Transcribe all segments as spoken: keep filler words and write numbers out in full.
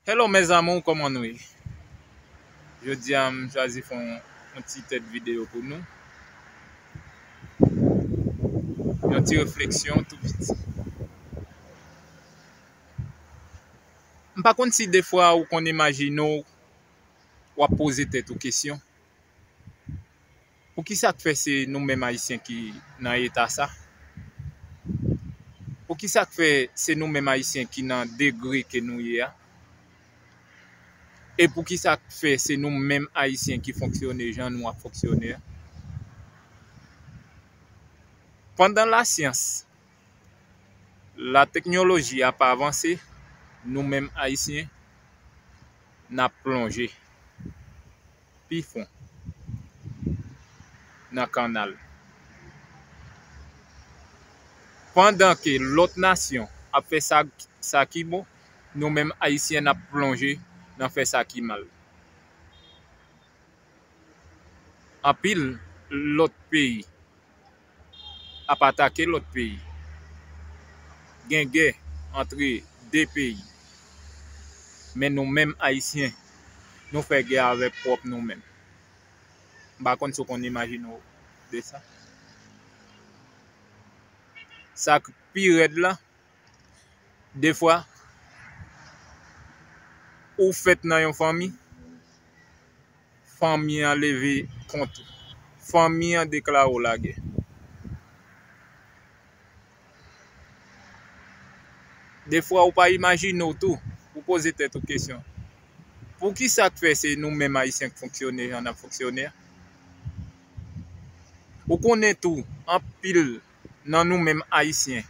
Hello mes amours, kòman nou ye? Jodi a m chwazi fè yon, yon ti tèt videyo pou nou. Yon ti refleksyon tou piti. M pa konn si defwa ou konn imajine w, w ap poze tèt ou kesyon. Poukisa k fè se nou menm Ayisyen ki nan eta sa? Poukisa k fè se nou menm Ayisyen ki nan degre ke nou ye a? E poukisa k fè se nou menm Ayisyen ki fonksyone jan nou ap fonksyone a? Pandan lasyans, lateknoloji ap avanse, nou menm Ayisyen, n ap plonje pi fon nan kannal. Pandan ke lòt nasyon ap fè sa, sa ki bon, nou menm Ayisyen n ap plonje nan fè sa ki mal. Anpil lòt peyi ap atake lòt peyi. Gen gè antre de peyi. Men nou menm Ayisyen, nou fè gè avèk pwòp nou menm. M pa konn si w konn imajine w de sa. Sa k pi rèd la, defwa, ou fèt nan yon fanmi, fanmi an leve kont ou. Fanmi an deklare w lagè. Defwa, ou pa imajine w tou, ou poze tèt ou kesyon. Poukisa k fè se nou menm Ayisyen k fonksyone jan n ap fonksyone a? Ou konnen tou, anpil nan nou menm Ayisyen,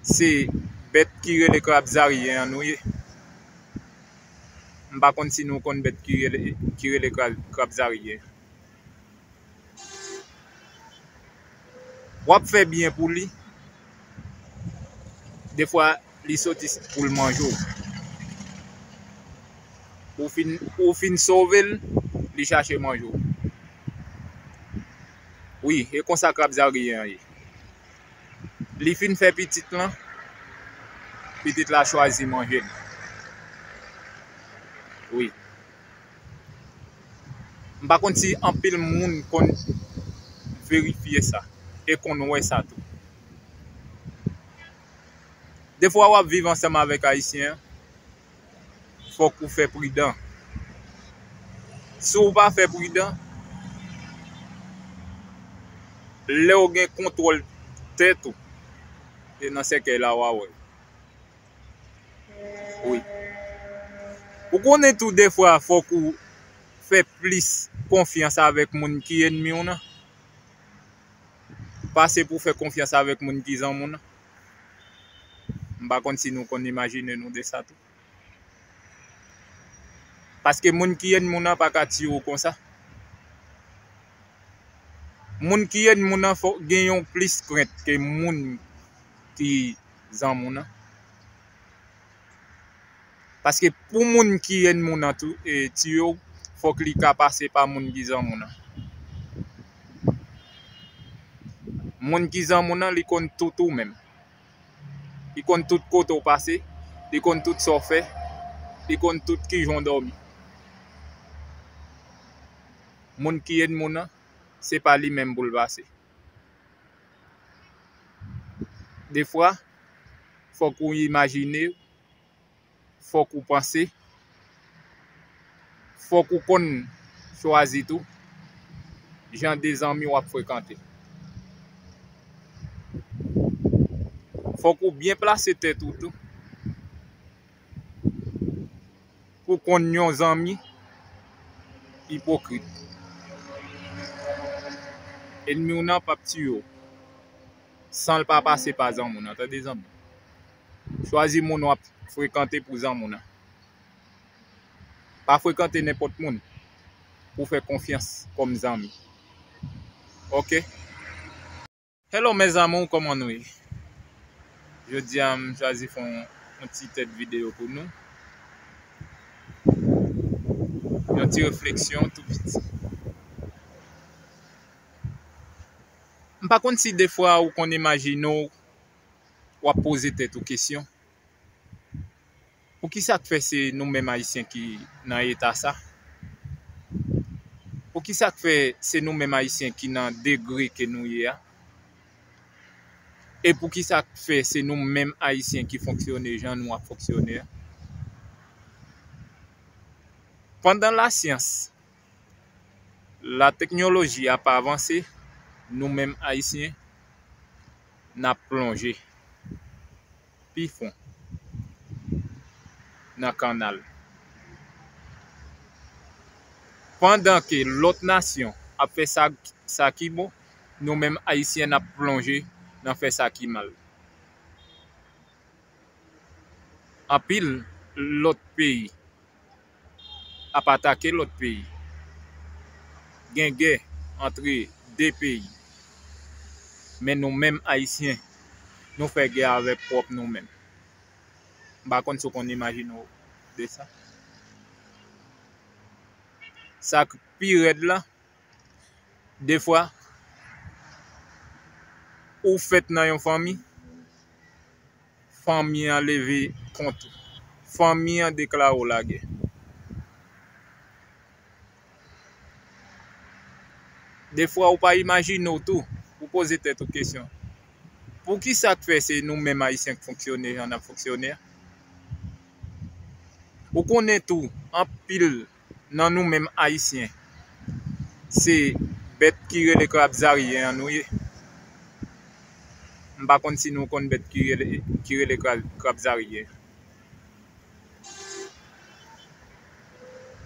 se bèt ki rele krab zaryen an nou ye. M pa konn si nou konn bèt ki rele, ki rele krab, krab zaryen. W ap fè byen pou li, defwa li soti pou l manje w. Ou fin, ou fin sove l, li chache manje w. Wi, e konsa krab zaryen an ye. Li fin fè pitit lan, pitit la chwazi manje l. Wi. M pa konn si anpil moun konn verifye sa e konn wè sa tou. Defwa w ap viv ansanm avèk Ayisyen an, fòk ou fè pridan. Si w pa fè pridan, lè w gen kontwòl tèt ou, e nan sèkèy la w a wè. Wi. Ou konnen tou defwa fòk ou fè plis konfyans avèk moun ki ènmi w nan pase pou fè konfyans avèk moun ki zanmi w nan. M pa konn si nou konn imajine nou de sa tou. Paske moun ki ènmi w nan pa ka tiye w konsa. Moun ki ènmi w nan fòk gen yon plis krent ke moun ki zanmi w nan. Paske pou moun ki ènmi w nan tou, e, tiye w, fòk li ka pase pa moun ki zanmi w nan. Moun ki zanmi w nan, li konn tout ou menm. Li konn tout kote w pase, li konn tout sa w fè, li konn tout kijan w dòmi. Moun ki ènmi w nan, se pa li menm pou l pase. Defwa, fòk ou imajine, fòk ou panse, fòk ou konn chwazi tou jan de zanmi w ap frekante. Fòk ou byen plase tèt ou tou pou konn yon zanmi ipokrit. Ènmi w nan p ap tiye w san l pa pase pa zanmi w nan, tande zanmi. Chwazi moun w ap frekante pou zanmi w nan. Pa frekante nenpòt moun pou fè konfyans kòm zanmi. Oke? Hello mes amours, kòman nou ye? Jodi a m chwazi fè yon, yon ti tèt videyo pou nou. Yon ti refleksyon tou piti. M pa konn si defwa ou konn imajine w, w ap poze tèt ou kesyon. Poukisa k fè se nou menm Ayisyen ki nan eta sa? Poukisa k fè se nou menm Ayisyen ki nan degre ke nou ye a? E poukisa k fè se nou menm Ayisyen ki fonksyone jan nou ap fonksyone a? Pandan lasyans, lateknoloji ap avanse, nou menm Ayisyen, n ap plonje pi fon nan kannal. Pandan ke lòt nasyon ap fè sa, sa ki bon, nou menm Ayisyen n ap plonje nan fè sa ki mal. Anpil lòt peyi ap atake lòt peyi. Gen gè antre de peyi. Men nou menm Ayisyen, nou fè gè avèk pwòp nou menm. M pa konn si w konn imajine w de sa. Sa k pi rèd la, defwa, ou fèt nan yon fanmi, fanmi an leve kont ou. Fanmi an deklare w lagè. Defwa, ou pa imajine w tou, ou poze tèt ou kesyon. Poukisa k fè se nou menm Ayisyen k fonksyone jan n ap fonksyone a? Ou konnen tou, anpil nan nou menm Ayisyen, se bèt ki rele krab zaryen an nou ye. M pa konn si nou konn bèt ki rele, ki rele krab, krab zaryen.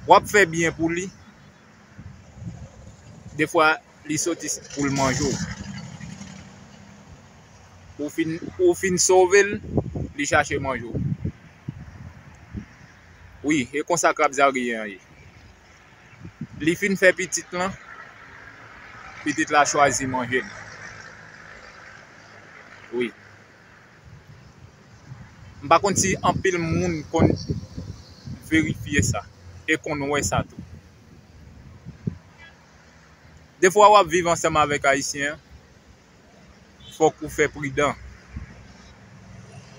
W ap fè byen pou li. Defwa, li soti pou l manje w. Ou fin, ou fin sove l, li chache manje w. Wi, e konsa krab zaryen an ye. Li fin fè pitit lan, pitit la chwazi manje l. Wi. M pa konn si anpil moun konn verifye sa e konn wè sa tou. Defwa w ap viv ansanm avèk Ayisyen an, fòk ou fè pridan.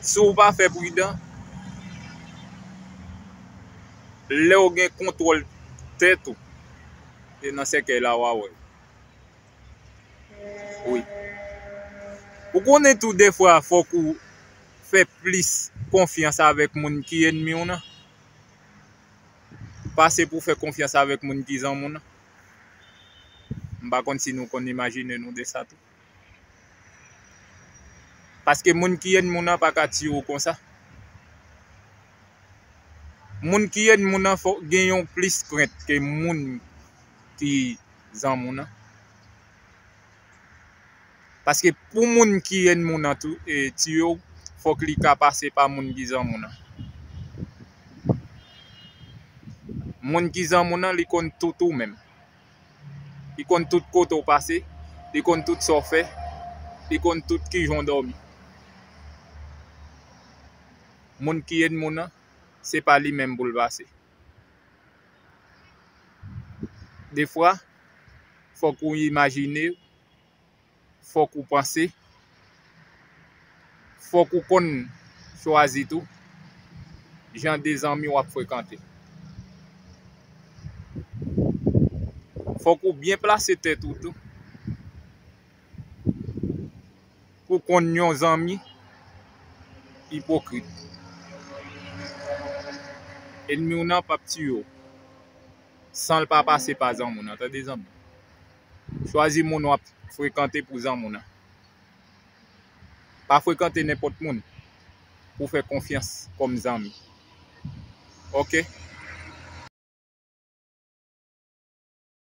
Si w pa fè pridan, lè w gen kontwòl tèt ou, se nan sèkèy la w a wè. Wi. Ou konnen tou, defwa, fòk ou fè plis konfyans avèk moun ki ènmi w nan, pase pou w fè konfyans avèk moun ki zanmi w nan. M pa konn si nou konn imajine nou de sa tou. Paske moun ki ènmi w nan pa ka tiye w konsa. Moun ki ènmi w nan fòk gen yon plis krent ke moun ki zanmi w nan. Paske pou moun ki ènmi w nan tou, e, tiye w, fòk li ka pase pa moun ki zanmi w nan. Moun ki zanmi w nan, li konn tout ou menm. Li konn tout kote w pase, li konn tout sa w fè, li konn tout kijan w dòmi. Moun ki ènmi w nan, se pa li menm pou l pase. Defwa, fòk ou imajine, fòk ou panse, fòk ou konn chwazi tou jan de zanmi w ap frekante. Fòk ou byen plase tèt ou tou pou konn yon zanmi ipokrit. Ènmi w nan p ap tiye w san l pa pase pa zanmi w nan, tande zanmi. Chwazi moun w ap frekante pou zanmi w nan. Pa frekante nenpòt moun pou fè konfyans kòm zanmi. Oke?